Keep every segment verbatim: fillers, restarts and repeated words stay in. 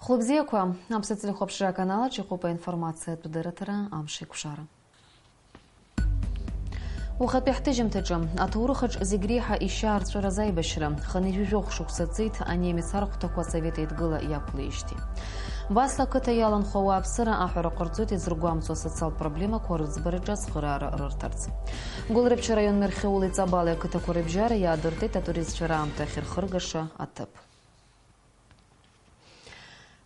Хәлыбзиақәа, Аԥсны ателехәаԥшра аканалаҿ иҟоуп аинформациатә дырраҭара Амш еиқәшара. Уахатәи ҳҭыжьымҭаҿы, аҭоурыхаҿ зегь реиҳа ишьаарҵәыраз аибашьра, хынҩажәи жәохә шықәса ҵит анемец архәҭақәа Асовет Еидгыла иақәлеижьҭеи. Басла ақыҭа иаланхо ауааԥсыра аҳәара ҟарҵоит изыргәамҵуа асоциалтә проблемақәа рыӡбараҿы ацхыраара рырҭарц. Гәылрыԥшь араион Мерхьеули Ҵабали ақыҭақәа рыбжьара иаадыртит атуристцәа раамҭа ахьырхыргаша аҭыԥ.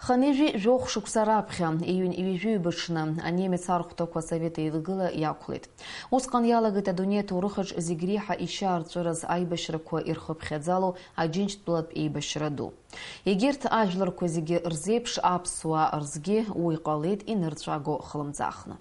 Хынҩажәи жәохә шықәса раԥхьа, июнь ҩажәи ҩба аҽны, анемец архәҭақәа Асовет Еидгыла иақәлеит. Усҟан иалагеит адунеи аҭоурыхаҿ зегь реиҳа ишьаарҵәыраз аибашьрақәа ирхыԥхьаӡало Аџьынџьтәылатә еибашьра ду. Егьырҭ ажәларқәа зегьы рзеиԥш аԥсуаа рзгьы уи ҟалеит инырцәаго хлымӡаахны.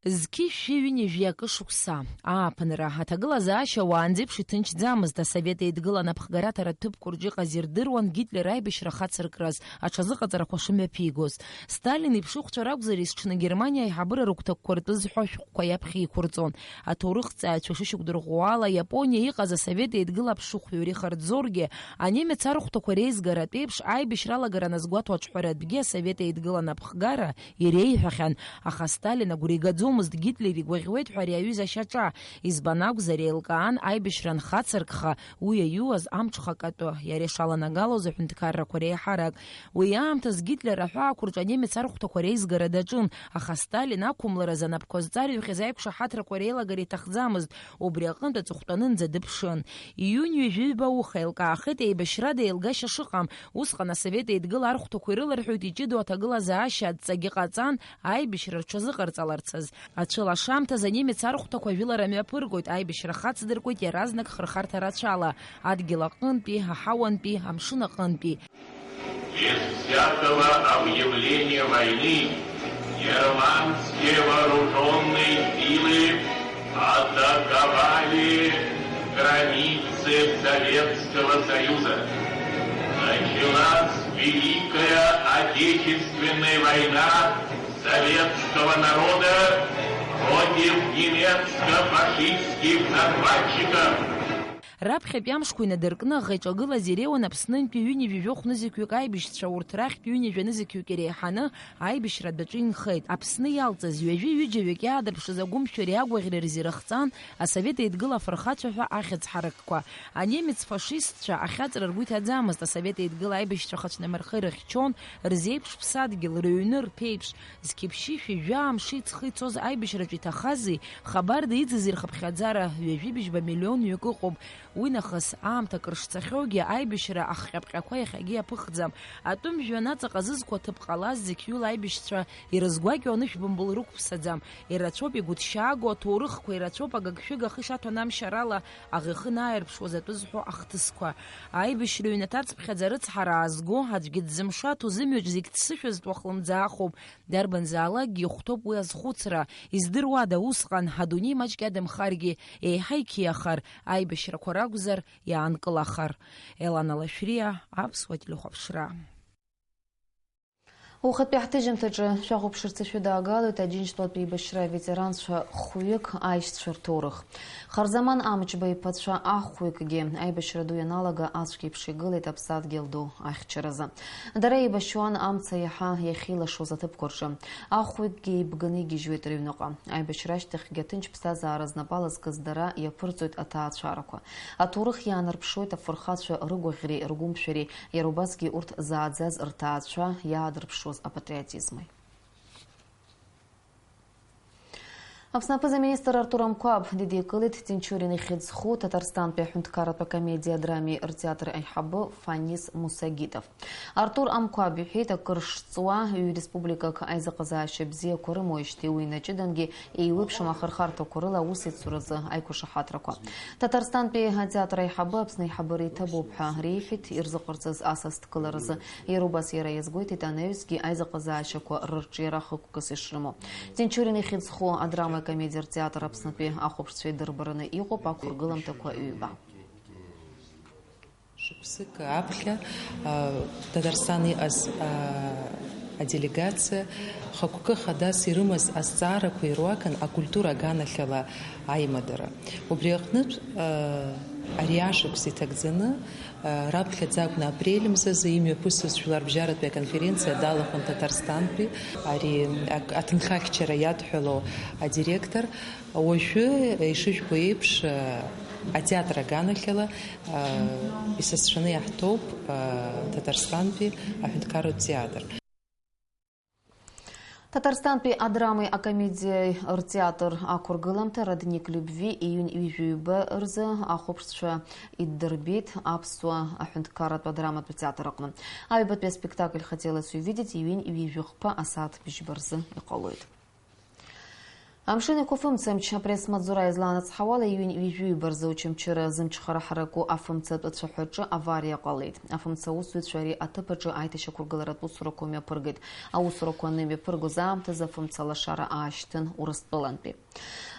Зқьи шәи ҩынҩажәи акы шықәса ааԥынра аҭагылазаашьа уаанӡеиԥш иҭынчӡамызт. Асовет Еидгыла анапхгараҭара ҭыԥқәа рҿы иҟаз ирдыруан Гитлер аибашьра ахацыркраз аҽазыҟаҵарақәа шымҩаԥигоз. Сталин иԥшыхәцәа ракәзар, есҽны Германиа аиҳабыра рыгәҭакқәа ртәы зҳәо ашәҟәқәа иаԥхьа иқәырҵон. Аҭоурыхҭҵааҩцәа шышьақәдырӷәӷәо ала, Иапониа иҟаз Асовет Еидгыла аԥшыхәҩы Рихард Зорге анемец архәҭақәа реизгаратә еиԥш аибашьра алагара аназгәаҭо аҿҳәаратәгьы Асовет Еидгыла анапхгара иреиҳәахьан, аха Сталин агәра игаӡомызт Гитлер игәаӷьуеит ҳәа ари аҩыза ашьаҿа. Избан акәзар, еилкаан аибашьра анхацыркха, уи иаиуаз амҽхак атәы, иара ишаланагалоз аҳәынҭқаррақәа реиҳарак. Уи аамҭаз Гитлер аҳәаақәа рҿы анемец архәҭақәа реизгара даҿын, аха Сталин ақәымларазы анапқәа зҵарҩхьаз аиқәшаҳаҭрақәа реилагара иҭахӡамызт, убри аҟынтә аҵыхәтәанынӡа дыԥшын. Июнь ҩажәи ҩба ауха еилкаахеит еибашьрада еилгашьа шыҟам. Усҟан Асовет Еидгыла архәҭақәа ирыларҳәоит иҷыдоу аҭагылазаашьа адҵагьы ҟаҵан, аибашьра рҽазыҟарҵаларцаз. Ацәылашамҭаз анемец архәҭақәа ажәылара мҩаԥыргоит, аибашьра хацдыркуеит иаразнак хырхарҭа рацәала, адгьыл аҟынтәи, аҳауантәи, амшын аҟынтәи. Без всякого объявления войны германские вооружённые силы атаковали границы Советского Союза. Началась Великая Отечественная война советского народа против немецко-фашистских захватчиков. Раԥхьатәи амшқәа инадыркны аӷа иҿагылаз иреиуан Аԥснынтәи ҩынҩажәи жәохә нызқьҩык аибашьцәа, урҭ рахьтә ҩынҩажәа нызқьҩык иреиҳаны аибашьра адәаҿы инхеит. Аԥсны иалҵыз ҩажәи ҩыџьа-ҩык иаадырԥшыз агәымшәареи агәаӷьреи рзы ирыхҵан, Асовет Еидгыла афырхацәа ҳәа ахьӡ ҳаракқәа. Анемец фашистцәа ахьаҵра ргәы иҭаӡамызт, Асовет Еидгыла аибашьцәа хацәнамырха ирыхьчон, рзеиԥш ԥсадгьыл, рыҩны, рԥеиԥш. Зқьи ԥшьышәи жәа амши ҵхи цоз аибашьраҿы иҭахази, хабарда иӡызи рхыԥхьаӡара ҩажәи быжьба миллионҩык ыҟоуп. Уи нахыс, аамҭа акыр шцахьоугьы, аибашьра ахҟьаԥҟьақәа иахьагьы иаԥыхӡам. Атәым жәҩан аҵаҟа зызқәа ҭыԥ ҟалаз зқьҩыла аибашьцәа ирызгәакьоу анышә бымбыл рықәԥсаӡам. Ирацәоуп игәыҭшьааго аҭоурыхқәа, ирацәоуп агыгшәыг ахы ишаҭәанамшьарала аӷа ихы анааирԥшуаз атәы зҳәо ахҭысқәа. Аибашьра ҩнаҭацыԥхьаӡа арыцҳара аазго, аӡәгьы дзымшаҭо, зымҩаҿ зегь ҭсышәазтәу ахлымӡаахоуп. Дарбанзаалакгьы ихәҭоуп уи азхәыцра. Издыруада, усҟан, адунеи маҷк иадамхаргьы, еиҳа иқьиахар, аибашьрақәа ракәзар, иаанкылахар. Елана Лашәриа, Аԥсуа телехәаԥшра. Ухатәи ҳҭыжьымҭаҿы шәахәаԥшырц ишәыдаагалоит Аџьынџьтәылатә еибашьра аветеранцәа хәҩык аишьцәа рҭоурых. Харзаман Амҷба иԥацәа ахәҩыкгьы аибашьра ду ианалага ацәгьеиԥш игылеит аԥсадгьыл ду ахьчаразы. Дара еибашьуан амца иаҳа иахьеилашуаз аҭыԥқәа рҿы. Ахәҩыкгьы еибганы игьежьуеит рыҩныҟа. Аибашьра ашьҭахьгьы аҭынч ԥсҭазаара знапала зкыз дара иаԥырҵоит аҭаацәарақәа. Аҭоурых иаанарԥшуеит афырхацәа рыгәаӷьреи ргәымшәареи, иара убасгьы урҭ зааӡаз рҭаацәа иаадырԥшуаз апатриотизми. Аԥсны аԥыза-министр Артур Амқәаб дидикылеит Тинчурин ихьӡ зху Ҭаҭарстантәи аҳәынҭқарратә акомедиа-драмеи ртеатр аиҳабы Фанис Мусагитов. Артур Амқәаб иҳәеит, акыр шҵуа, ҩ-республикак аизыҟазаашьа бзиақәа рымоуижьҭеи уи инаҷыдангьы еиуеиԥшым ахырхарҭақәа рыла аусеицуразы аиқәшаҳаҭрақәа. Ҭаҭарстантәи атеатр аиҳабы Аԥсны аиҳабыра иҭабуп ҳәа реиҳәеит, ирзыҟарҵаз асас дкыларазы. Иара убас иара иазгәеиҭеит анаҩсгьы аизыҟазаашьақәа рырҿиара хықәкыс ишрымоу. Тинчурин ихьӡ зху адрама акомедиа ртеатр Аԥснытәи ахәаԥшцәа идырбараны иҟоуп ақәыргыламҭақәа ҩба. Шықәсык аԥхьа, а, Ҭаҭарстан иҟаз, а, аделегациа хықәкы хадас ирымаз азҵаарақәа ируакын акультура аганахьала аимадара. Убри аҟнытә, а, Ари ашықәс иҭагӡаны, раԥхьаӡа акәны апрель мзазы имҩаԥысыз жәларбжьаратәи аконференциа далахәын Ҭаҭарстантәи. Ари ак-, аҭынхахьчара иадҳәало адиректор. Уажәы, ишыжәбо еиԥш, атеатр аганахьала исасцәаны иаҳҭоуп Ҭаҭарстантәи аҳәынҭқарратә театр. Ҭаҭарстантәи адрамеи акомедиеи ртеатр ақәыргыламҭа Родник любви июнь ҩажәи ҩба рзы ахәаԥшцәа иддырбеит Аԥсуа аҳәынҭқарратә адраматә театр аҟны. Аҩбатәи аспектакль «Хотелось увидеть» июнь ҩажәи хԥа асааҭ бжьба рзы иҟалоит. Амшын Еиқәа афымцамч апресс-маҵзура излаанацҳауала, иҩынҩажәи ҩба рзы Очамчыра зымчхара ҳараку афымцатә ацәаҳәаҿы авариа ҟалеит. Афымца аусзуҩцәа ари аҭыԥ аҿы аиҭашьақәыргыларатә усурақәа мҩаԥыргеит. Аусурақәа анымҩаԥыргоз аамҭазы афымца алашара аашьҭын Урыстәылантәи.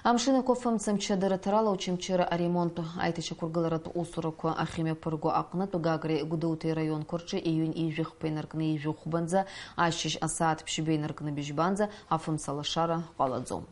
Амшын Еиқәа афымцамч адырраҭарала Очамчыра аремонттә аиҭашьақәыргыларатә усурақәа ахьымҩаԥырго аҟнытә Гагреи Гәдоуҭеи раионқәа рҿы иҩынҩажәи хԥа инаркны ҩажәи хәбанӡа, ашьыжь асааҭ ԥшьба инаркны быжьбанӡа афымца алашара ҟалаӡом.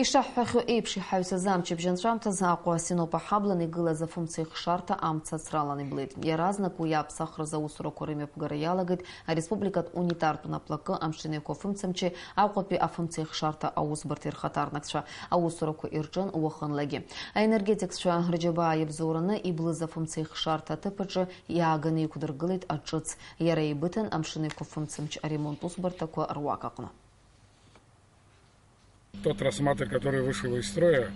Ишаҳҳәахьоу еиԥш, иҳаҩсыз амчыбжь анҵәамҭазы Аҟәа Синопа ҳаблан игылаз афымца ихшарҭа амца ацралан иблит. Иаразнак уи аԥсахразы аусурақәа рымҩаԥгара иалагеит ареспубликатә унитартә наплакы Амшын Еиқәа афымцамчи Аҟәатәи афымца ихшарҭа аусбарҭеи рхаҭарнакцәа. Аусурақәа ирҿын уахынлагьы. Аенергетикцәа рџьабаа иабзоураны иблыз афымца ихшарҭа аҭыԥ аҿы иааганы иқәдыргылеит аҿыц. Иара еибыҭан Амшын Еиқәа афымцамч аремонт усбарҭақәа руак аҟны. Тот трансформатор, который вышел из строя,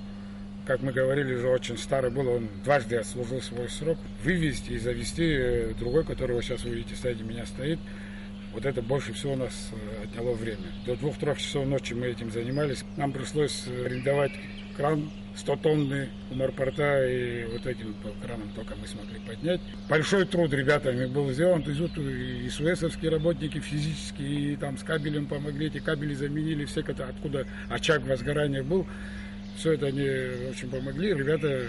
как мы говорили, уже очень старый был, он дважды отслужил свой срок. Вывести и завести, э, другой, который вы сейчас увидите сзади меня стоит, вот это больше всего у нас, э, отняло время. До двух-трёх часов ночи мы этим занимались. Нам пришлось, э, арендовать кран сто тонны у морпорта, и вот этим краном только мы смогли поднять. Большой труд ребятами был сделан. То есть вот и СВСовские работники физически, и там с кабелем помогли, эти кабели заменили, все это, откуда очаг возгорания был. Все это они очень помогли. Ребята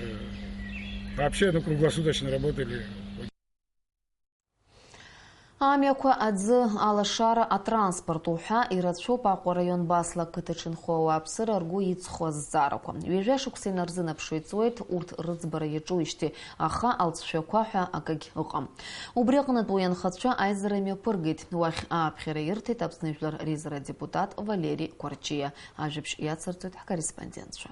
вообще, ну, круглосуточно работали. Амҩақәа, аӡы, алашара, атранспорт уҳәа ирацәоуп Аҟәа араион Басла ақыҭаҿы инхо ауааԥсыра ргәы иҵхо азҵаарақәа. Ҩажәа шықәса инарзынаԥшуа иҵуеит урҭ рыӡбара иаҿуижьҭеи, аха алҵшәақәа ҳәа акагь ыҟам. Убри аҟнытә уи анхацәа аизара мҩаԥыргеит. Уахь ааԥхьара ирҭеит Аԥсны Жәлар реизара адепутат Валери Кәарҷиа. Ажәабжь иацырҵоит ҳкорреспондентцәа.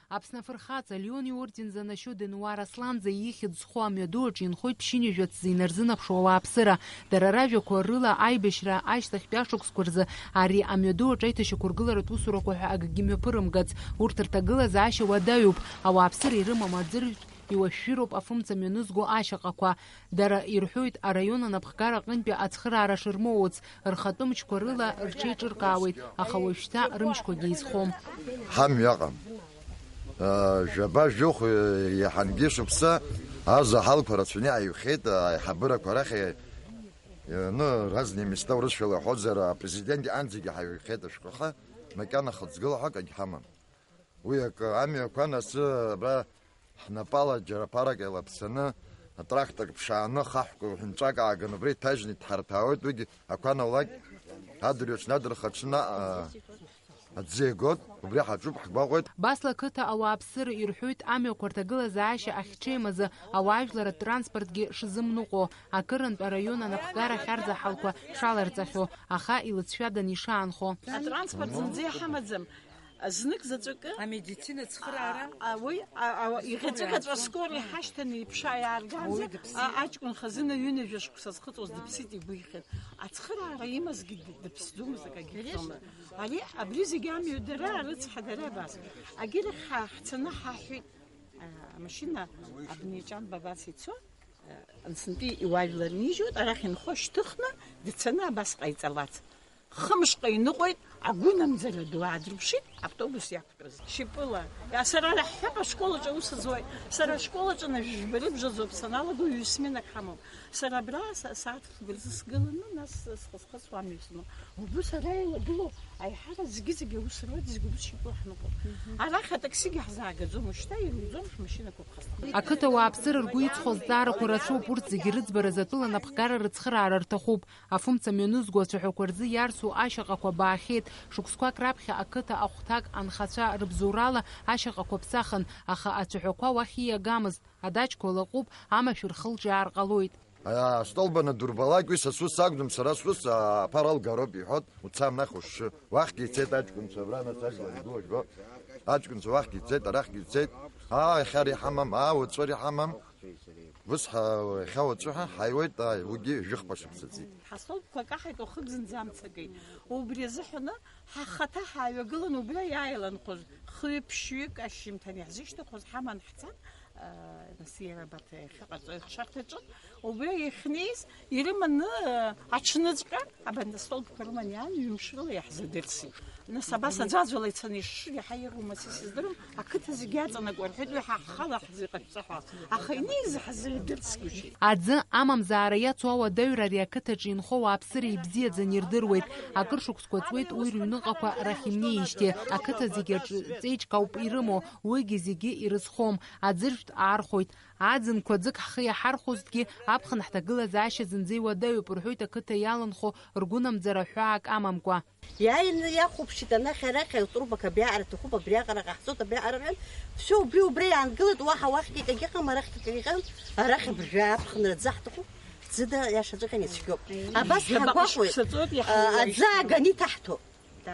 Аԥсны афырхаҵа Леон иорден занашьоу Денуар Асланӡа ихьӡ зху амҩаду аҿы инхоит ԥшьынҩажәа ҭӡы инарзынаԥшуа ауааԥсыра. Дара ражәақәа рыла, аибашьра ашьҭахьтәи ашықәсқәа рзы ари амҩаду аҿы аиҭашьақәыргыларатә усурақәа ҳәа акгьы мҩаԥырымгац. Урҭ рҭагылазаашьа уадаҩуп, ауааԥсыра ирымам аӡырҩтә иуашәшәыроуп афымца мҩанызго ашьаҟақәа. Дара ирҳәоит, араион анапхгара аҟынтәи ацхыраара шырмоуц, рхатәы мчқәа рыла рҽеиҿыркаауеит, аха уажәшьҭа рымчқәагьы еизхом. Ҳамҩа ыҟам. Жәаба-жәохә иаҳангьы шықәса азаҳалқәа рацәаны иааҩхеит, аиҳабырақәа рахь, ну, разные места урысшәала иҳәозар, апрезидент иҟынӡагьы ҳаҩхеит ашәҟәы, аха макьана хыҵгыла ҳәа акагь ҳамам. Уи акы амҩақәа анасы абра ҳнапала џьара ԥарак еилаԥсаны, атрактор ԥшааны, хаҳәқәа ҳәынҵәак ааганы убра иҭажьны иҭҳарҭәаауеит, уигьы ақәа наулак адырҩаҽны адырхаҽны, а, аӡы иагоит, убри ҳаҿуп, ҳгәаҟуеит. Басла ақыҭа ауааԥсыра ирҳәоит амҩақәа рҭагылазаашьа ахьҽеим азы ауаажәлар атранспортгьы шызымныҟәо, акырынтә араион анапхгара ахьарзаҳалқәа шаларҵахьоу, аха илыҵшәаданы ишаанхо. Атранспорт зынӡа иҳамаӡам. Знык заҵәыкы. Амедицина ацхыраара? А, уи, а, а, иӷьаҵәыӷьаҵәа аскор иҳашьҭаны иԥша иаарганӡа, уи дыԥсит. А, аҷкәын хазына ҩынҩажәа шықәса зхыҵуаз дыԥсит, игәы ихьын. Ацхыраара имазгьы д-, дыԥсӡомызт акагьы. Ари, абри зегьы амҩа дара, арыцҳа дара абас. Агьырахь ҳа-, ҳцаны ҳаҳәеит, а, амашьына абни Ҷанба абас ицо, а, Анцынтәи иуаажәлар нижьуеит, арахь инхо шьҭыхны, дцаны абас ҟаиҵалац. Хымшҟа иныҟәеит, агәынамӡара ду аадырԥшит, автобус иақәтәаз. Шьапыла. Иа, сара ара ҳҳәап, ашкол аҿы аус зуеит. Сара ашкол аҿы на жәба рыбжазоуп саналаго, ҩысменак ҳамоуп. Сара абра са-, сааҭ фба рзы сгыланы, нас схысхысуа амҩа сану. Убыс ара илагылоу аиҳарак зегьы-зегьы аус руеит, зегьы убыс шьапыла ҳныҟәоит. Арахь атаксигьы ҳзаагаӡом, уажәшьҭа ируӡом ҳмашьынақәа ԥхасҭа. Ақыҭа ауааԥсыра ргәы иҵхо азҵаарақәа рацәоуп, урҭ зегьы рыӡбаразы атәыла напхгара рыцхыраара рҭахуп. Афымца мҩанызго ацәаҳәақәа рзы иарсу ашьаҟақәа баахьеит. Шықәсқәак раԥхьа ақыҭа ахә гәыҭак анхацәа рыбзоурала ашьаҟақәа ԥсахын, аха ацәаҳәақәа уахь ииагамызт. Адаҷқәа лаҟәуп, амашәыр хылҿиаар ҟалоит. Астолбаны дурбалак, уи са сус акәӡам, сара сус, а, аԥара алгароуп, иҳәот, уца, нах, ушшы. Уахьгьы ицеит аҷкәынцәа, абра нас ажәлар игылоу жәбо. Аҷкәынцәа уахьгьы ицеит, арахьгьы ицеит. Аа, иахьа ари ҳамам, аа, уаҵәы ари ҳамам. Ус ҳа-, иахьа уаҵәы ҳа ҳаиуеит, ааи, уигьы жәыхԥа шықәса ҵит. Ҳастолбқәа каҳаит уахык зынӡа амцагеит. Убри азыҳәаны ҳахаҭа ҳааҩагылан убра иааиланхоз хҩы-ԥшьҩык ашьжьымҭан иаҳзышьҭыхуаз ҳаман ҳцан, аа, нас иара абарҭ иахьыҟаҵоу ихшарҭаҿы. Убра иахьнеиз ирыманы, аа, аҽныҵәҟьа абанҭ астолбқәа рыманы иаан ҩымш рыла иаҳзадырсит. Нас абас аӡәаӡәала ицаны ишшыр иаҳа ирума, са исыздырам, ақыҭа зегьы аҵанакуа рҳәеит, уи ҳа ҳхала ҳзыҟашәҵа ҳәа. Аха инеиз ҳзырдырсгәышьеит. Аӡы амамзаара иацу ауадаҩра ари ақыҭаҿы инхо ауааԥсыра ибзиаӡаны ирдыруеит. Акыр шықәсқәа ҵуеит уи рыҩныҟақәа рахь имнеижьҭеи. Ақыҭа зегьы аҿы ҵеиџьк ауп ирымоу, уигьы зегьы ирызхом. Аӡыржәтә аархәоит. Аӡынқәа ӡык ҳхы иаҳархәозҭгьы, аԥхын ҳҭагылазаашьа зынӡа иуадаҩуп, рҳәоит ақыҭа иаланхо ргәынамӡара ҳәаак амамкәа. Иааины иахәаԥшит анахь-арахь, атрубақәа абриаҟара аҭахуп, абриаҟара ҟаҳҵоит, абриаҟара рҳәан, все, убри убра иаангылеит, уаҳа уахь акгьы ыҟам, арахь акгьы ыҟам, арахь абыржәы аԥхынра аӡы ҳҭахуп, ӡыда иашаҵәҟьаны ицәгьоуп. Абас ҳагәаҟуеит, а, аӡы ааганы иҭаҳҭо.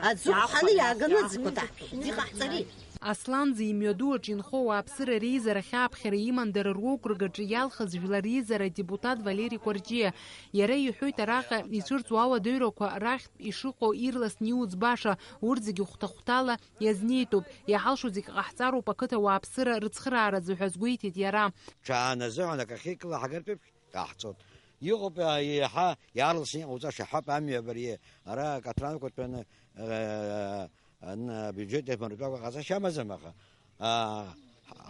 Аӡы хәханы иааганы аӡқәа ҭаҳҭо. Иҟаҳҵари? Асланӡа имҩаду аҿы инхо ауааԥсыра реизара ахьааԥхьара иман дара руокруг аҿы иалхыз жәлар реизара адепутат Валери Кәарҷиа. Иара иҳәоит, араҟа ицәырҵуа ауадаҩрақәа рахьтә ишыҟоу ирласны иуӡбаша, урҭ зегьы хәҭа-хәҭала иазнеитәуп, иҳалшо зегь ҟаҳҵароуп ақыҭа ауааԥсыра рыцхырааразы ҳәа азгәеиҭеит иара. Ҽааназыҳәан акы ахьеиқәлаҳгартә еиԥш ҟаҳҵоит. Иҟоуп, а, иаҳа иаарласны иҟауҵаша, ҳәап, амҩа абари, ара акаҭранқәа тәаны, а, ан-, абиуџьет еимыртәакәа ҟазашьа амаӡам, аха, а,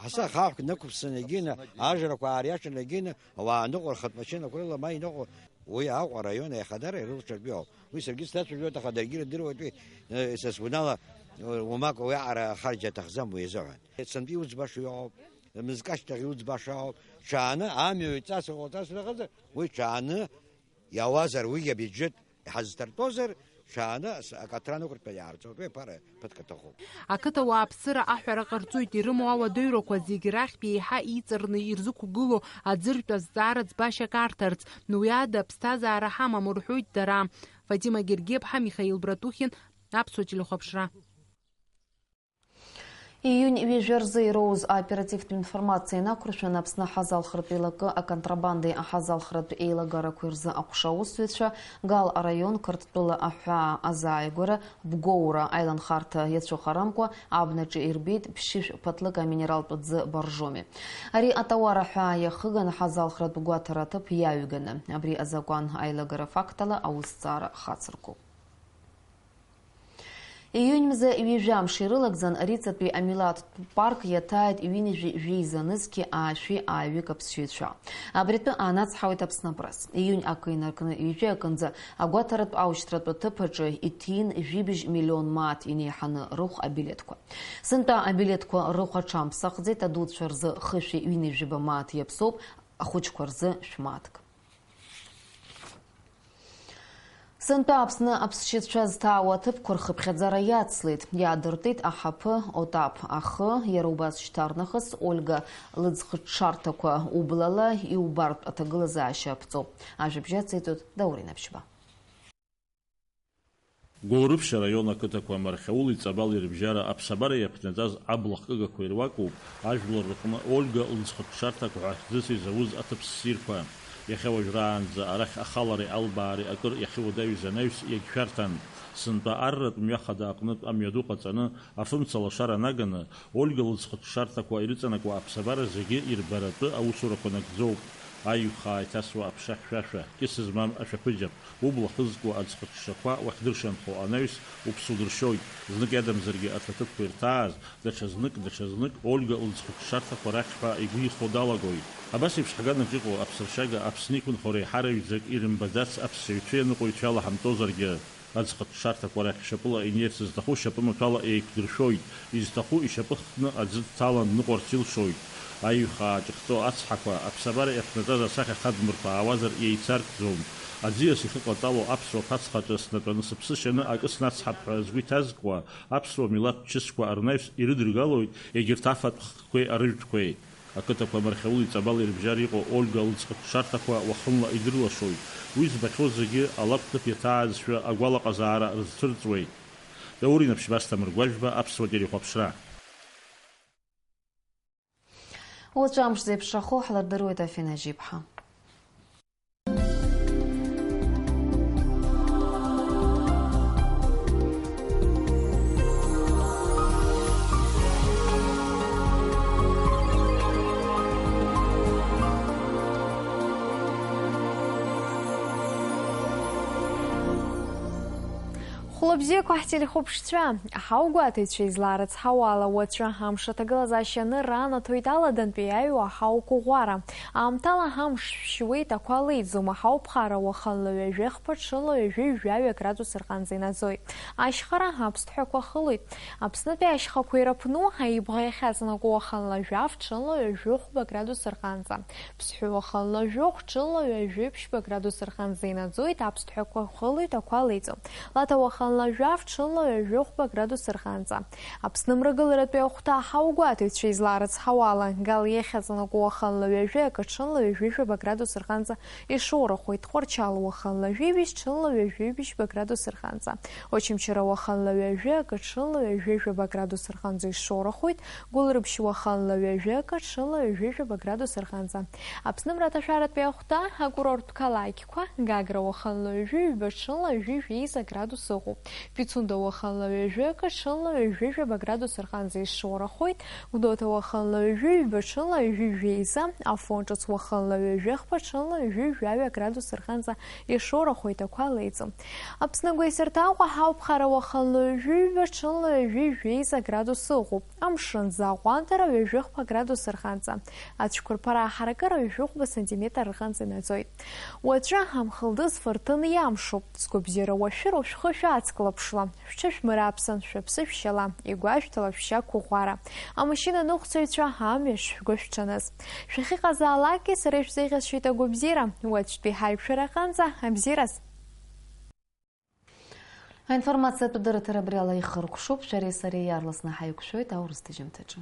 ҳаса хаҳәк нықәыԥсаны егьины, ажрақәа аариашаны егьины, ауаа ныҟәо рхатә машьынақәа рыла ма иныҟәо, уи Аҟәа араион аихадара ирылшартә иҟоуп. Уи саргьы сҭацәажәоит, аха даргьы ирдыруеит уи, э, са сгәанала, э, уамак уи аҟара ахарџь аҭахӡам уи азыҳәан. Сынтәа иуӡбаша иҟоуп, мызкы ашьҭахь иуӡбаша ыҟоуп. Ҽааны амҩа ҩҵас, ҟоҵас ыҟазар, уи ҽааны иауазар, уигьы абиуџьет иҳазҭартәозар, ҽааны ас-, акаҭранықәырҭәа иаарҵоит, уи аԥара ԥыҭк аҭахуп. Ақыҭа ауааԥсыра аҳәара ҟарҵоит, ирымоу ауадаҩрақәа зегь рахьтә еиҳа иҵарны ирзықәгылоу аӡыртә азҵаара ӡбашьак арҭарц. Уи ада аԥсҭазаара ҳамам, рҳәоит дара. Фатима Гергиаԥҳа, Михаил Братухин, Аԥсуа телехәаԥшра. Июнь ҩажәа рзы ироуз аоперативтә информациа инақәыршәаны, Аԥсны аҳазалхратә еилакы аконтрабандеи аҳазалхратә еилагарақәеи рзы аҟәша аусзуҩцәа Гал араион Қырҭтәыла аҳәаа азааигәара Бгоура аиланхарҭа иацәыхарамкәа абнаҿы ирбеит ԥшьышә ԥаҭлык аминералтә ӡы боржоми. Ари атауар аҳәаа иахыган аҳазалхратә гәаҭара аҭыԥ иаҩганы, абри азакәан аилагара фактала аусҭҵаара хацыркуп. Июнь мза ҩажәа мшы ирылагӡан Риҵатәи амилаҭтә парк иаҭааит ҩынҩажәи жәеиза нызқьи аашәи ааҩык аԥсшьаҩцәа. Абри атәы аанацҳауеит Аԥсны Апресс. Июнь акы инаркны ҩажәи акынӡа агәаҭаратә аушьҭратә аҭыԥ аҿы иҭин жәибжь миллион мааҭ инеиҳаны рыхә абилеҭқәа. Сынтәа абилеҭқәа рыхә аҽамԥсахӡеит, адуцәа рзы хышәи ҩынҩажәи жәаба мааҭ иаԥсоуп, ахәыҷқәа рзы шәмааҭк. Сынтәа Аԥсны аԥсшьацәа зҭаауа аҭыԥқәа рхыԥхьаӡара иацлеит. Иаадыртит аҳаԥы Отаԥ ахы, иара убас шьҭарнахыс Ольга лыӡхыҽҽарҭақәа, ублала иубартә аҭагылазаашьа аԥҵоуп. Ажәабжь ациҵоит Даур Инаԥшьба. Гәылрыԥшь араион ақыҭақәа Мархьаули Ҵабали рыбжьара аԥсабара иаԥнаҵаз абла хкыгақәа ируакуп ажәлар рҟны Ольга лыӡхыҽҽарҭақәа ҳәа ахьӡыс изауз аҭыԥ ссирқәа. Иахьа уажәраанӡа арахь ахалареи албаареи акыр иахьыуадаҩыз анаҩс иагьшәарҭан. Сынтәа арратә мҩа хада аҟнытә амҩаду ҟаҵаны, афымца лашара наганы, Ольга лыӡхыҽҽарҭақәа ирыҵанакуа аԥсабара зегьы ирбаратәы аусурақәа нагӡоуп. Аиҩхаа иҭасуа аԥша хьшәашәа, кьыс змам ашәаԥыџьаԥ, убла хызкуа аӡхыҽҽақәа уахьдыршанхо анаҩс уԥсы удыршьоит, знык иадамзаргьы аҭаҭыԥқәа ирҭааз, даҽазнык, даҽазнык Ольга лыӡхыҽҽарҭақәа рахь ҳәа игәы ихо далагоит. Абас еиԥш ҳганахь иҟоу аԥсыршьага Аԥсны иқәынхо реиҳараҩӡак ирымбаӡац аԥсшьаҩцәеи аныҟәаҩцәеи алаҳамҵозаргьы, аӡхыҽҽарҭақәа рахь шьапыла инеирц зҭаху шьапымаҭәала еиқәдыршәоит, изҭаху ишьапы хтны аӡы дҭалан дныҟәарц илшоит. Аиҩхаа ҿыхҵәо ацҳақәа, аԥсабара иаԥнаҵаз асахьа хадмырҭәаауазар иеицаркӡом. Аӡиас ихыҟаҵало аԥсуа ԥацхаҿы снатәаны сыԥсы шьаны акы снацҳап ҳәа згәы иҭазкуа аԥсуа милаҭ чысқәа рнаҩс ирыдыргалоит егьырҭ афатә хкқәеи арыжәтәқәеи. Ақыҭақәа мархьаули ҵабали рыбжьара иҟоу Ольга лыӡхыԥшарҭақәа уахынла идырлашоит. Уи збахьоу зегьы алакә ҭыԥ иаҭаазшәа агәалаҟазаара рызцәырҵуеит. Даур Инаԥшьба, Асҭамыр Гәажәба, Аԥсуа телехәаԥшра. Уаҵәы амш зеиԥшрахо ҳлырдыруеит, Афина Жьиԥҳа. Хәлабзиақәа ҳтелехәаԥшцәа, аҳауагәаҭаҩцәа излаарыцҳауала, уаҵәы амш аҭагылазаашьа анырра анаҭоит аладантәи иаҩуа аҳауқәа ӷәӷәара. Аамҭала амш шәшьуеит, ақәа леиӡом, аҳауԥхара уахынла ҩажәи хԥа, ҽынла ҩажәи жәаҩа градус рҟынӡа инаӡоит. Ашьхара аԥсҭҳәақәа хылоит. Аԥснытәи ашьхақәа ирыԥну, аибӷа иахьаҵанакуа уахынла жәаф, ҽынла ҩажәи хәба градус рҟынӡа. Ԥсҳәы уахынла жәохә, ҽынла ҩажәи ԥшьба градус рҟынӡа инаӡоит, аԥсҭҳәақәа хылоит, ақәа леиӡом. Лаҭа уахынла жәаф, ҽынла ҩажәи хәба градус рҟынӡа. Аԥсны мрагыларатәи ахәҭа аҳауагәаҭаҩцәа излаарыцҳауала, Гал иахьаҵанакуа уахынла ҩажәи акы, ҽынла ҩажәи жәаба градус рҟынӡа ишоурахоит, Тҟәарчал уахынла жәибжь, ҽынла ҩажәи ҩбжьба градус рҟынӡа. Очамчыра уахынла ҩажәи акы, ҽынла ҩажәи жәаба градус рҟынӡа ишоурахоит, Гәылрыԥшь уахынла ҩажәи акы, ҽынла ҩажәи жәаба градус рҟынӡа. Аԥсны мраҭашәаратәи ахәҭа акурорттә қалақьқәа, Гагра уахынла ҩажәи ҩба, ҽынла ҩажәи жәеиза градус ыҟоуп. Пицунда уахынла ҩажәи акы, ҽынла ҩажәи жәаба градус рҟынӡа ишоурахоит, Гәдоуҭа уахынла ҩажәи ҩба, ҽынла ҩажәи жәеиза, Афон ҿыц уахынла ҩажәи хԥа, ҽынла ҩажәи жәаҩа градус рҟынӡа ишоурахоит, ақәа леиӡом. Аԥсны агәеисырҭа Аҟәа аҳауԥхара уахынла ҩажәи ҩба, ҽынла ҩажәи жәеиза градус ыҟоуп. Амшын аӡы аҟәандара ҩажәи хԥа градус рҟынӡа. Ацәқәырԥара аҳаракыра ҩажәи хәба сантиметр рҟынӡа инаӡоит. Уаҵәы амхылдыз фырҭын иамшуп. Сгәабзиара уашәыроу шәхы шәацклаԥшла. Шәҽышәмырааԥсан, шәыԥсы шәшьала, игәашәҭала шәшьа қәыӷәӷәара. Амашьына ныҟәцаҩцәа, амҩа шшәгәышәҽаныз. Шәахьыҟазаалакгьы сара ишәзеиӷьасшьоит агәабзиара. Уаҵәтәи ҳаиқәшәара аҟынӡа, абзиараз! Аинформациатә дырраҭара абри ала ихыркәшоуп. Шәареи сареи иаарласны ҳаиқәшәоит аурыс ҭыжьымҭаҿы.